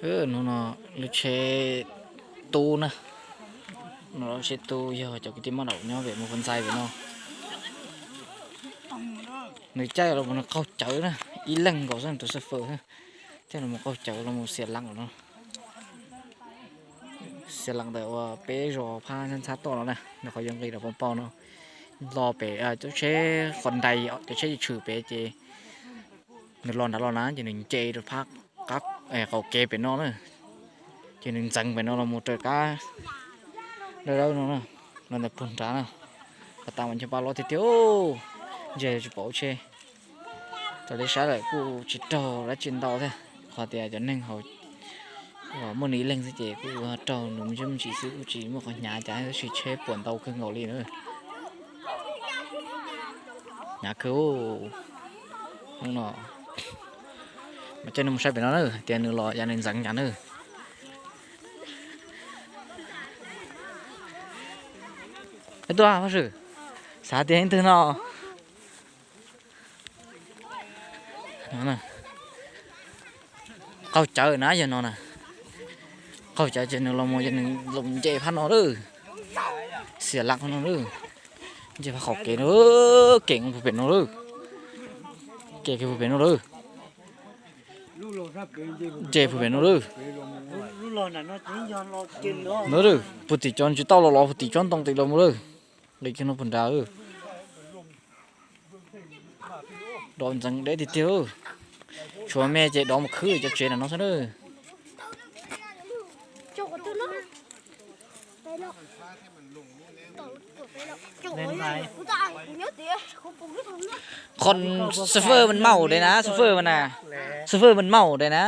Hnub no lub tsheb tub na, no lub tsheb tub yog cov kwv tij mab daum nyob pem mus pov ntxais pem no. Nws caij los mus nws qaug cawv na, ib leeg nkaus xwb tus xab fawm thiaj los mus qaug cawv los mus xiam laj no. Xiam laj ntawm uas peb zos phab ntxhab toj no na, nws qhov yuav nqis rau pov pau no, los pem cov tsheb qhov ntais cov tsheb tshwm pem ces nws los nrad los na ces nws nce rau phab qab qaum kev pem no na, ces nws ntxeev pem no los mus raws qab dawb dawb no na, los ntawm puag nrad na. Pas tas mas ncho pa loj tiag tiag, ntshe tsis pom tsheb. Raws li saib lawm kuj tsis raug dab tsi ntau thiab, qhov tias cov neeg hauv muaj nws ib leeg xwb ces kuj raug nws me ntsis xwb, kuj tsis muaj qhov hnyav cas tab sis tsheb puas ntau kawg nkaus li na. Hnyav kawg. Hnub no mas coj nej mus saib pem no na, tias nws los yav nws ntxeev cas na. Tuaj Paj Swm, xav tias ib tug no qaug cawv na, yog no na, qaug cawv ces nws los mus ces nws los nce phab no lawm, xiam laj phab no lawm, nce phab qaum kev no, kev puag pem no lawm, kev puag pem no lawm, nce puag pem no lawm. No lawm, puag tim cov ntsis tauj los los puag tim tsob ntoo tim los mus lawm, nqis kiag no puag nrad lawm. Dov ntxeev deb tiag tiag, tshuav me ces dov mus khwb cov tsev ntawm no xwb na. Qhov xab fawm mas maum dej na, xab fawm mas na, xab fawm mas maum dej na.